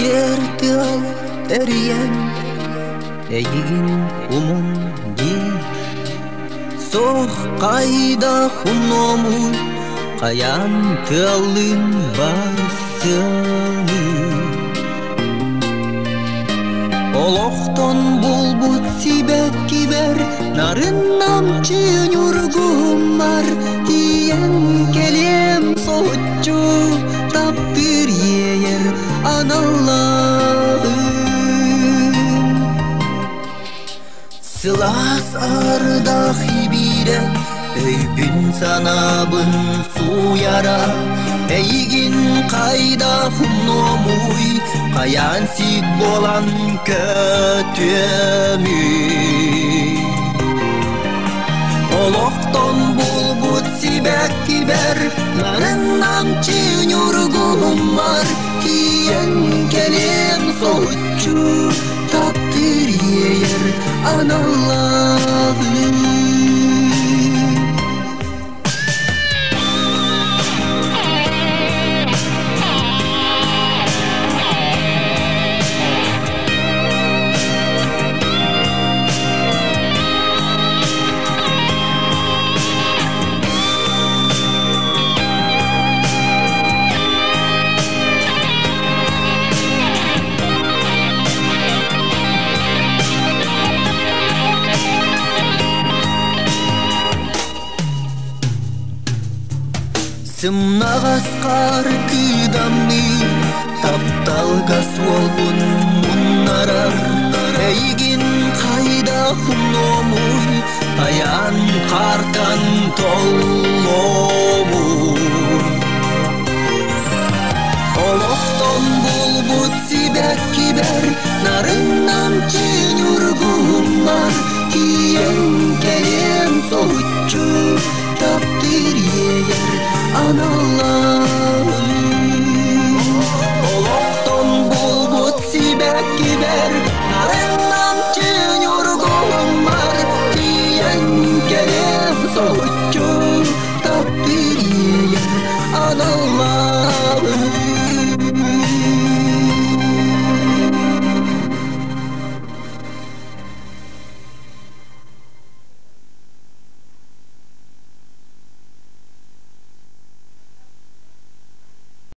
Дьиккэр тыал эрийэн эйигин умун диир. Суох хайдах умнуомуй, хайаан тыаллыын барсыамый. Олохтон булбут сибэккибэр нарын намчы ньургуһуммар тиийэн кэлиэм соһуччу таптыыр иэйэр аналлаахым. Сылаас ардах ибиирэ өйбүн-санаабын сууйара, эйигин хайдах умнуомуй, хайаан сиик буолан көтүөмүй. Олохтон булбут сибэккибэр нарын намчы ньургуһуммар тиийэн кэлиэм соһуччу таптыыр иэйэр аналлааҕым. Сымнаҕас хаар кыыдамныы, тапталга суолбун муннарар. Эйигин хайдах умнуомуй, айаан хаартан толлуомуй. Олохтон булбут сибэккибэр нарын намчы ньургуһуммар тиийэн кэлиэм соһуччу таптыыр иэйэр аналлаах.